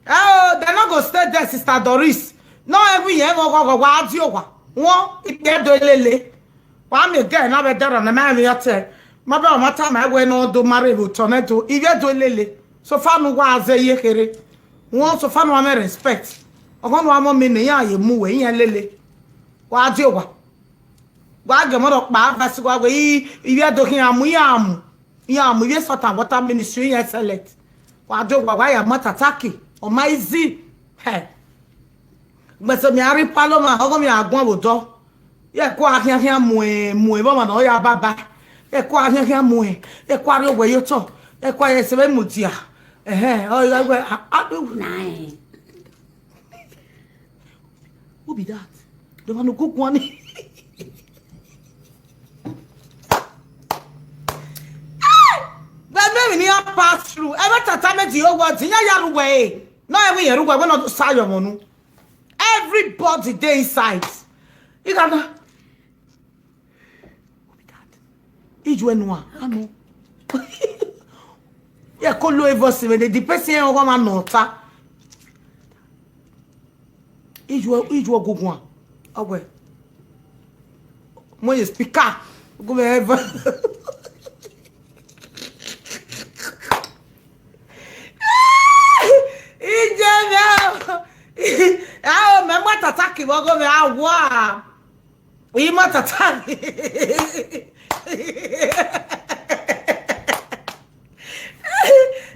Oh, they no go stay there, Sister Doris. Ne ọ rẹn wẹ irẹn mwẹ ọghọghọ, wa die owa. Wọn, ikpia do lele. Wa miẹn girl na vbe ẹdẹrriọ ne ma rẹn vbe ya te. Ma ba ọmwa tama wẹ ne ọ do ma rre vbe otọ nẹ do, ivbi Ẹdo lele. So far ne uwa zẹ ye kherhe. Wọn, so far ne uwa mwẹ respect. Ọghọ ne uwa mwẹ ọmọ ne iran ye mu wẹ, iran lele. Wa die owa. Wa gie ọmọ rhọkpa, va si wa wẹ, i, ivbi Ẹdo khian mu, iran mu. Iran mu, ivbi Salt and Water Ministry, iran excellent. Wa die owa, wa ya ma tataki, ọ ma easy. Hẹ. Gbẹsẹ mia rre Paloma, ọghọ mia guan vbe odọ. Ye ẹko a khian khian muẹn, muẹn vbe ọmwa ne ọ ya baba. Ye ẹko a khian khian muẹn, ye ẹko a rrie owẹ ye otọ, ye ẹko a ye ẹse vbe mudia. Ẹhẹn, ọ gha wẹ, a, a, Nine. Who be that? The one who cook one. But maybe near pass through. Every tata me the whole world. Inya ya ruwe. No, every year ruwe. We not do sayo monu. Everybody dey inside. You gonna Who be that? Iju ẹnu a, a nọ. Ye ko lo voice vbe the person ọgọ ma nọ ta. Iju, iju ogungun a. Ọwẹ. Mo ye speaker. Go wherever. Ije me. Ah, me ma tataki vbe ọgọ mwẹ, awa. Ima tata.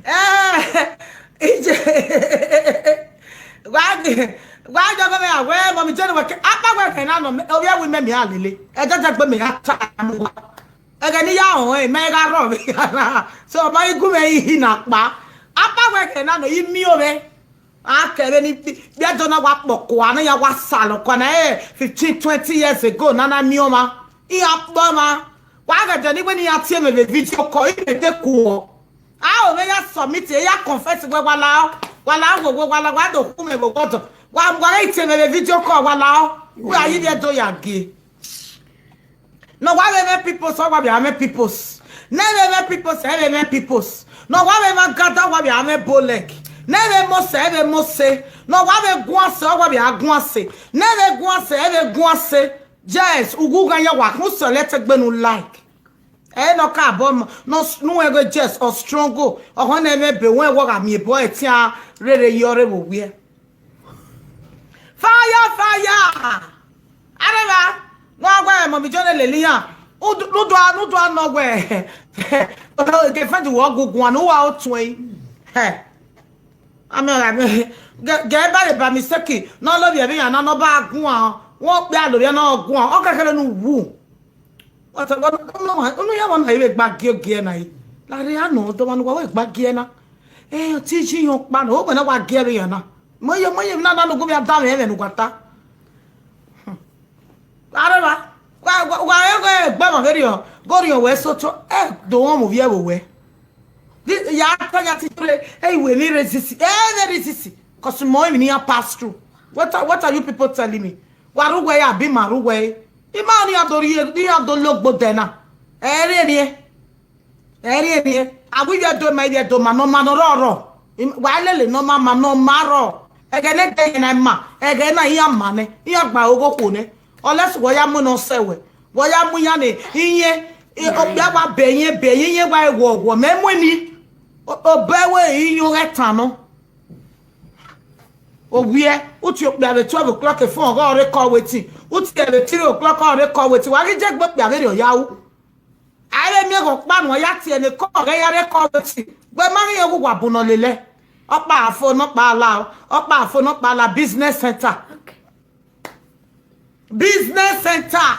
Eh, ije. Wa ni, wa jọ gbe me awe, mo mi jere we ke, apa we ke na nọ, ovbi ẹvbo imẹ mi a lele. Ẹ dẹdẹ gbe me ya ta mu wa. Ẹghẹ ne I ya họn ẹre, mẹ gha rrọọ vbe ya na. So, ma i gu mwẹ ihi na kpa. Apa we ke na nọ, I miẹn ovbe. A kẹ vbene Ẹdo na wa kpọkua ne iran wa salọ kua na, eh, fifteen, twenty years ago, na na miẹn ọmwa. Iran kpọmwa. Wa ghẹ dẹ ne wẹ ne iran tie mwẹ vbe video call, I vbe de kuọ. A ho mwẹ ya submit, ya confess wẹ wa lao, wa lao wo, wo, wa lao, wa do khu mwẹ vbe ọgọdọ. Wa, wa ghi tie mwẹ vbe video call, wa lao. Wẹ a yi vbe Ẹdo ya gie. Ne ọ wa vbe mwẹ peoples, ọ wa vbe a mwẹ peoples. Ne ẹ vbe mwẹ peoples, ẹ vbe mwẹ peoples. Ne ọ wa vbe mwẹ agada, ọ wa vbe a mwẹ boleg. Ne ẹ vbe Mose, ẹ vbe Mose. Ne ọ wa vbe guan sẹ, ọ wa vbe a guan sẹ. Ne ẹ vbe guan sẹ, ẹ vbe guan sẹ. Yes, ughughan ya wa khun sẹ lẹtẹgbenu like. Ẹ nọ ka abọ mọ, nọ s-, nu ẹghẹ Jess ọ struggle. Ọhọn ne ẹ mwẹ ebe, wẹ wọ gha miẹn ebo ẹtian rere ye ọre vbe owiẹ. Fire, fire! Arẹvba, ne ọ wa wẹ mọ mi jọ ne lele iran. Udu, nudu, nudu anọ wẹ. Girlfriend wọ gu guan, ne uwa otuẹn. Hẹ. Amẹ ọgha mẹ. Gẹ, gẹ ba re ba mistake. Ne ọ lovbiẹ vbe iran na, ne ọ ba guan. Wẹ okpia lovbiẹ na ọ guan. Ọ kẹkẹrẹ ne u wu. Unu ya wa na i vbe gba gie ogie na i. Lare a nọ, dọmwa ne uwa vbe gba gie na. Eh, ọtẹn iye iran ọkpa na, ogbẹn na wa gie vbe iran na. Mọ ye, mọ ye, na, na, ne ugbẹn ya da mwẹ ẹmwẹ ne uwa ta. Arẹvba, wa, wa, wa, eh, eh, gbe ọmwa vberriọ, ghe orhiọn wẹ sotọ, eh, do wọn mu ovbi ẹvbo wẹ. This, ya ta, ya ti re, eh, iwe ni resist, eh, ne resist, 'cause mọ emwi ne iran pass through. What are, what are you people telling me? Wa rre uwẹ ya, abi ima rre uwẹ? Ima ọnii iran do rhie, iran do logbo dẹ na. Ẹ rhie rhie. Ẹ rhie rhie. A wẹ ivbi Ẹdo ma, ivbi Ẹdo ma, ne ọ ma ne ọ rrọọ rrọọ. Im-, wa lele ne ọ ma ma, ne ọ ma rrọọ. Ẹghẹ ne ẹdẹ na ma, ẹghẹ na iran ma nẹ, iran gba ogho okhuo nẹ. Unless wẹ ya mu ne ọ sẹ wẹ. Wẹ ya mu iran ne, iyẹn, i-, okpia wa bẹ iyẹn, bẹ iyẹn, iyẹn wa wọ wọ, mẹ mu eni. O, obẹ wẹ iyẹn ọghẹ tan nọ. Owiẹ, u tie okpia vbe twelve o'clock fo, ọghe ọ rre call waiting. U tie vbe three o'clock, ọ rre call waiting. Wa ghi je gbe okpia vberriọ ya ru. A i vbe miẹn ghe ọkpa ne uwa ya tie ne call ọghẹ ya rre call waiting. Wẹ ma ghi rẹn ghe uwa bu nọ lele. Ọkpa fo, ne ọkpa la o. Ọkpa fo, ne ọkpa la, business center. Business center.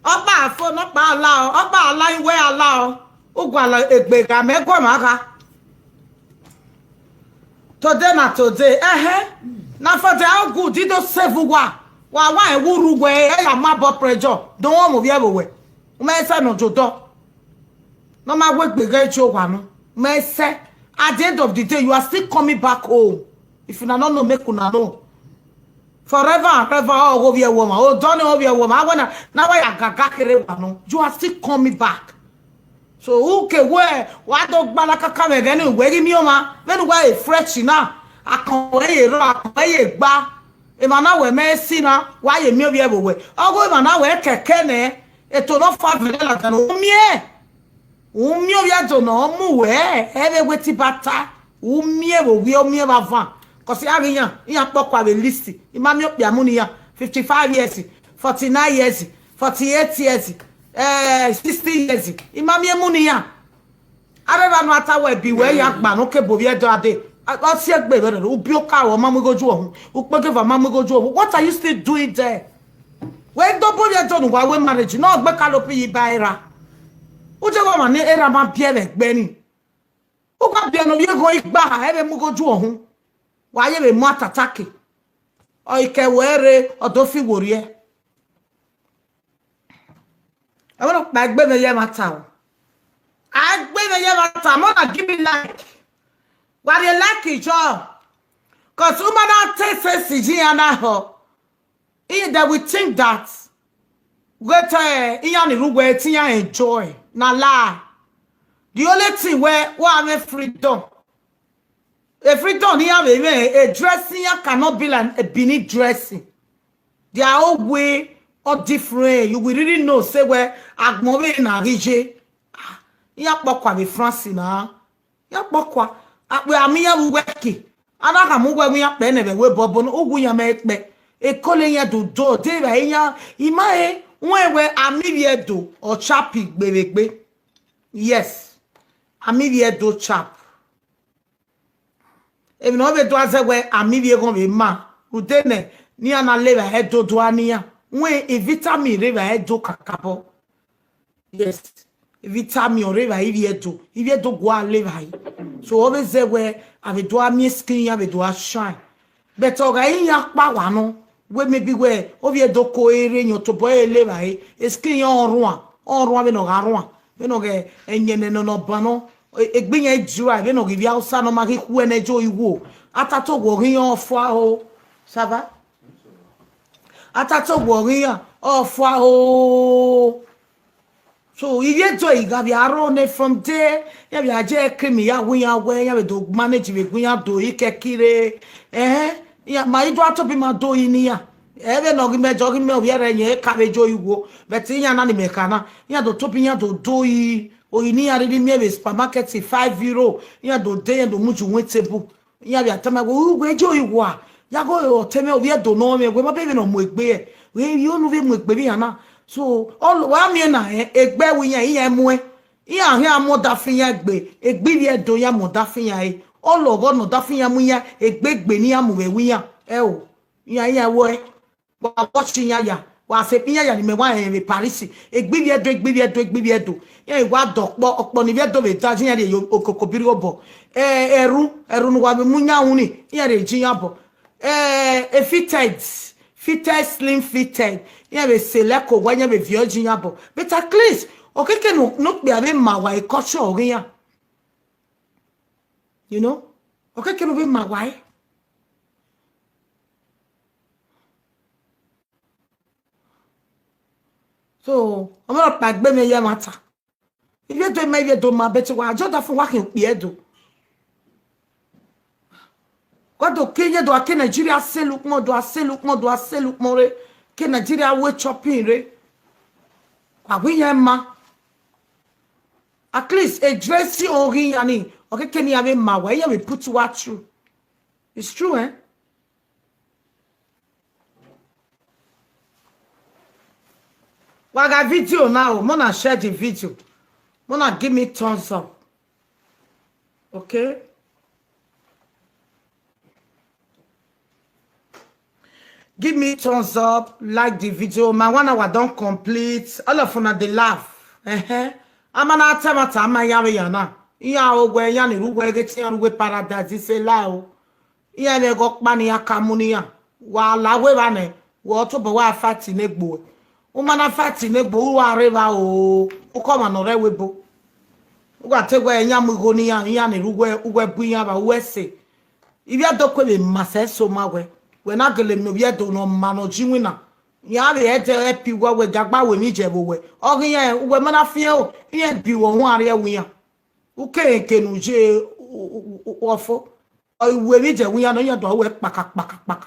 Ọkpa fo, ne ọkpa la o. Ọkpa la, iwẹ a la o. U gualọ egbe gha mẹ guọmwa gha. Today na today. Ẹhẹn. Na for the how good, I do save uwa. Wa wa ẹwu ru wẹ, ẹ ya ma bọ pressure. Do wọn mu ovbi ẹvbo wẹ. U ma sẹ ne ọ jodọ. Ne ọ ma wegbe ghẹ iye owa nọ. U ma sẹ. At the end of the day, you are still coming back home. If una no know, make una know. Forever and ever, ọ ghe ovbi ẹvbo ma. Odọ ne ovbi ẹvbo ma. Awẹ na, na wa ya gaga kherhe wa nọ. You are still coming back. So, u ke wẹ, wa do gba na kaka vbe ẹghẹ ne uwẹ ghi miẹn ọmwa, vbene uwa e fresh na, akọn wẹ ye rrọọ, akọn wẹ ye gba. Emwa na wẹ mẹ si na, wa ye miẹn ovbi ẹvbo wẹ. Ọghe emwa na wẹ kẹkẹ nẹ, eto ne ọ fa vbe lala dan u miẹn. U miẹn ovbi ẹdo ne ọ mu wẹ, ẹ vbe wẹ te I ba ta, u miẹn vbe ovbi, u miẹn vbe avan. Cause a ghi iran, iran kpọkua vbe list. I ma miẹn okpia mu ne iran, fifty-five years, forty-nine years, forty-eight years, eh, sixty years. I ma miẹn mu ne iran. Avbe evba nọ a ta wẹ bi wẹ ya gba ne u ke bo ovbi ẹdo a dee. A, ọ si egbe vbe rẹ, u bi oka ruẹ, ọ ma mu igho ju ọhun, u kpegeva, ọ ma mu igho ju ọhun. What are you still doing there? Wẹ do bo ovbi ẹdo ne uwa wẹ marriage, ne ọ gbe kalopi yi ba erha. U je wẹ ọmwa ne erha ma biẹ vbe ẹgbẹ ni. U gha biẹ ne ovbi ẹghọn igba ha, ẹ vbe mu igho ju ọhun. Wa ye vbe mu atatake. Ọ i kẹ wẹ rre, ọ do fi werriẹ. Ẹmwẹ nọkpa egbe mwẹ ye ẹmwata o. A egbe mwẹ ye ẹmwata, mọ na give me like. Wa rhie like jọ. Cause u ma na te sense yi iran na họ. I, they will think that wẹ te iran ni rre uwẹ te iran enjoy. Na lie. The only thing wẹ wa mwẹ freedom. A freedom ne iran vbe mwẹ, a dressing iran cannot be like a Benin dressing. Their own way or different. You will really know say wẹ agbọn vbe na ghi ye. Ah, iran kpọkua vbe France na. Iran kpọkua. Akpẹ a miẹn iran vbe uwu ẹki. A na khama uwu ẹvbo iran kpẹ nẹ vbe ẹvbo obọ ne uwu iran mẹ kpẹ. Ekole iran do do de vbe iran. I ma he, wẹ wẹ a miẹn ivbi Ẹdo, ọ chap gbe vbe egbe. Yes. A miẹn ivbi Ẹdo chap. Emwi ne ọ vbe do a zẹ wẹ a miẹn ivbi eghọn vbe ma, rhunmwuda nẹ, ne iran na le evbare Ẹdo do a ne iran. Wẹ vitamin rre evbare Ẹdo kakabọ. Yes. Vitamin ọ rre evbare ivbi Ẹdo, ivbi Ẹdo gua le evbare. So ọ vbe zẹ wẹ a vbe do a miẹn skin iran vbe do a shine. But ọ gha re iran kpa wa nọ, wẹ maybe wẹ ovbi Ẹdo ko re yan tobọ ẹre le evbare, skin iran ọ rhuan, ọ rhuan vbene ọ gha rhuan, vbene ọ ghe ẹyẹn nene ne ọ ban nọ, e-, egbe iran dry, vbene ọ ghi vbe Hausa ne ọ ma ghi khu ẹnẹ jo igho. A ta to wẹ ọ ghi iran ọ fua o. Ça va? A ta to wẹ ọ ghi iran ọ fua o. So, ivbi Ẹdo i gha vbe aro nẹ from there, iran vbe a je cream ya gu iran wẹ, iran vbe do manage vbe gu iran do ikẹkire. Ẹhẹn, iran ma i do a tobọ ima do yi ne iran. Ẹ vbene ọ ghi mẹ jọ ghi mẹ ovbi ẹre yẹn ka vbe jo igho, but iran na ni mẹ kha na, iran do tobọ iran do do yi, oyi ne iran rhirhi miẹn vbe supermarket five euro, iran do de, iran do mu ju wẹ table. Iran vbe a tama wẹ, "U wẹ jo igho a, ya gho ọtẹn mwẹ ovbi Ẹdo nọ mwẹ, wẹ ma bẹghe ne ọ mu egbe ẹ, wẹ ivbi unu vbe mu egbe vbe iran na." So, ọ, wa miẹn na, ẹ, egbe ẹvbo iran, iran muẹn. Iran khian mu ọdafẹn iran egbe, egbe ivbi Ẹdo iran mu ọdafẹn iran re. Ọ lọghọ ne ọdafẹn iran mu iran egbe egbe ne iran mu vbe ẹvbo iran. Ẹ o, iran, iran wẹ, wa watch iran ya, wa sẹ iran ya ni mẹ wa rẹn vbe Paris. Egbe ivbi Ẹdo, egbe ivbi Ẹdo, egbe ivbi Ẹdo. Iran wa dọ ọkpọ, ọkpọ ni ivbi Ẹdo vbe da, iran rhie okoko biri obọ. Ẹ, ẹru, ẹru ne uwa vbe mu iran unu, iran rhie ji iran obọ. Eh, a fitted, fitted, slim fitted. Iran vbe select owa, iran vbe viọ ji iran obọ. But at least, okeke ne, ne okpia vbe ma wa culture ọghe iran. You know? Okeke ne ọ vbe ma wa. So, ọmọ ọkpa gbe mwẹ ye ẹmwata. Ivbi Ẹdo ma, ivbi Ẹdo ma, but wa jọ da fun wa khian okpia Ẹdo. Wa do ke ye do a ke Nigeria sell ukpọn, do a sell ukpọn, do a sell ukpọn re. Ke Nigeria wẹ shopping re. Wa wẹ iran ma. At least a dress ọghe iran ni, okeke ne iran vbe ma wa, iran vbe put wa through. It's true, eh? Wa gha video now, mona share the video. Mona give me thumbs up. Okay? Give me thumbs up, like the video. My one hour don complete. All of una dey laugh. Uh-huh. Ama na ta mata ama ya vbe ya na. Iran o wẹ, iran ni rre uwẹ ghe te iran rre uwẹ paradise, say lie o. Iran vbe ẹghẹ ọkpa ne iran ka mu ne iran. Wa la wẹ evba nẹ, wẹ ọ tobọ wa fight ne egbe uẹ. U ma na fight ne egbe uẹ, u wa rre evba o, u ke ọmwa ne ọ rre ẹvbo ebo. U gha te wẹ iran mu igho ne iran, iran ni rre uwẹ, uwẹ bu iran vba, uwẹ sẹ. Ivbi Ẹdo kue vbe ma sẹ eso ma wẹ. Wẹ na gele miẹn ovbi Ẹdo ne ọ ma ne ọ ji iwinna. Iran vbe ẹdẹ help wẹ, wẹ giagba ru emwi ye vbe owẹ. Ọ ghi iran, uwẹ ma na fian o, iran bi uwẹ, ọ huan rrie ẹvbo iran. U kere ke ne u ye u, u, u, u, ọfo. Ọ i ru emwi ye vbe iran nọ, iran do ru uwẹ kpaka, kpaka, kpaka.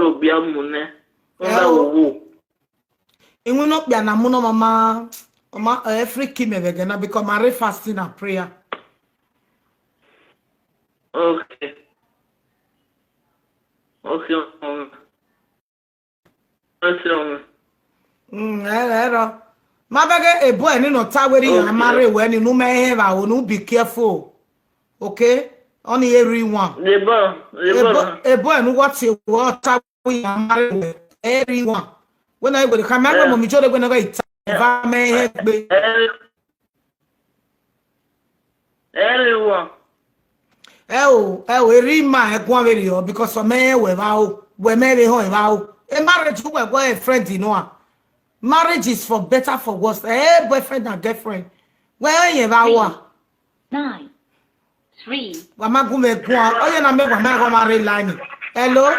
ọrọbia mu nẹ. Ẹ Nda o. Wo wo. Iwinna okpia na mu nọ, mama, mama, eh, free kill mẹ vbe ẹghẹ na, because ma rre fasting and prayer. Okay. Okay, ọmọ. Okay, ọmọ. Mm, ẹ, ẹ rọ. Ma bẹghe ebo ẹni nọ ta weri ya ma rre wẹ ni, nu mẹ hẹ vbe aro, nu be careful. Okay? Ọni everyone. The boy, the boy. Ebo, ebo ẹni what you want ta weri ya ma rre wẹ. Everyone. When I go, come my mom, mi jore when I go ita. Eva me he gbe. Everyone. Ẹ o, ẹ o, eri ma ẹ guan vberriọ, because ọ mẹ rẹn wẹ vbe aro, wẹ mẹ vbe họn evba aro. A marriage wẹ wẹ friend nua. Marriage is for better, for worse. Eh, boyfriend and girlfriend. Wẹ rẹn vbe aro a. Nine, three. Wa ma gu mwẹ guan. Ọ ye na mẹ wa ma gha ma rre line. Hello?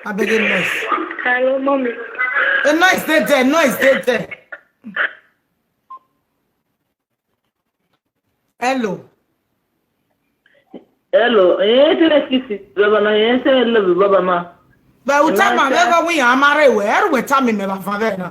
I beg a noise. Hello, mommy. A noise dey there, noise dey there. Hello. Hello. Eh, tene kisi baba na, eh, tene love baba ma. But u tama me go wi amare we, er we tami me ba fa ve na.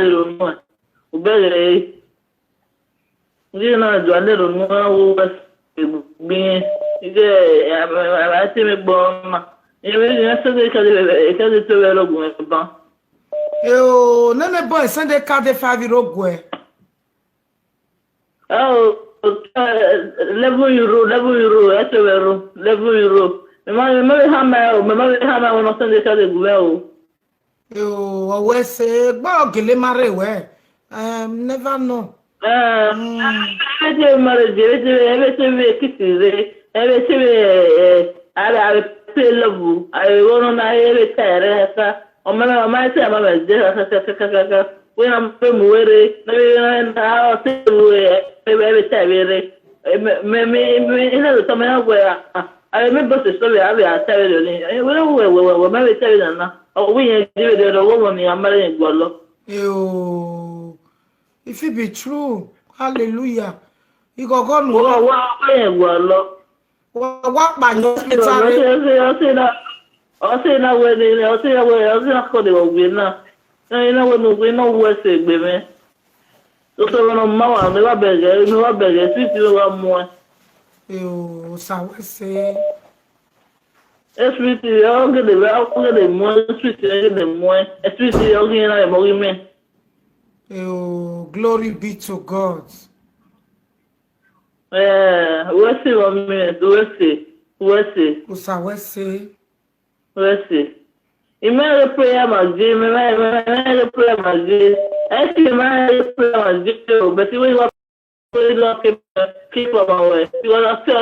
lele unu, u bẹghe ẹre. Ighẹ na do a lele unu, a wo wẹ egbe irẹn. Ighẹ a, a, a, a te mwẹ egbe ọmwa. Irẹn, irẹn sẹ de ka de, ka de te vbe rre ogun ban. Eo, nene boy sẹ de ka de fa vbe rre ogun. Ao, eleven euro, eleven euro, ẹ te vbe rre eleven euro. Mẹ ma, mẹ ma vbe hama ẹre o, mẹ ma vbe hama ẹre, wẹ ne ọ sẹ de ka de gu mwẹ o. Eo, ọ wẹ sẹ, egbe ọ gele ma rre wẹ. Um, never know. Eh, Mm. Ẹ vbe te marriage, ẹ vbe te, ẹ vbe te vbe kiss rre, ẹ vbe te vbe, eh, eh, a vbe, a vbe play love, a vbe ghe ọnọna, ẹ vbe ta ẹre kaka. Ọ ma, ọ ma te, a ma vbe de kaka, kaka, kaka, kaka. Wẹ na vbe mu wẹ rre, na vbe, na vbe, na ọ te ru, eh, ẹ vbe, ẹ vbe ta vbe rre. Eh, mẹ, mẹ, mẹ, mẹ, ina do tama iran wẹ, ah, ah, a vbe mẹ boss so vbe, a vbe a ta vbe rre ni. Eh, wẹ na wẹ, wẹ, wẹ, wẹ, ma vbe ta vbe nana. Ọ wẹ irẹn di vbe rre, ọ wẹ ọmọ ni a ma rẹn gualọ. Eo. If it be true, hallelujah. Ighọghọ nu Ọ wẹ, ọ wẹ irẹn gualọ. Wa wa kpa yan Ọ hospital rre. Ọ sẹ, ọ sẹ, ọ sẹ na, ọ sẹ na wẹ ni, ọ sẹ na wẹ, ọ sẹ na kọ de wẹ na. Ẹ na wẹ ne uwẹ na wẹ sẹ egbe mwẹ. Sọsọ vbe ne ọ ma wa, mẹ wa bẹghe, mẹ wa bẹghe, street mẹ wa muẹn. Eo, Osa wẹ sẹ. Street ọ gele vbe, ọ gele muẹn, street ọ gele muẹn, street ọ ghi na vbe mọ ghi mẹ. Eo, glory be to God. Eh, wẹ sẹ vbe ọ miẹn, wẹ sẹ, wẹ sẹ. Osa wẹ sẹ. Wẹ sẹ. I ma ghe prayer ma je, mẹ ma, mẹ ma ghe prayer ma je. Ẹ sẹ ma ghe prayer ma je o, but we wa pray Lord keep, keep our way. Because I feel,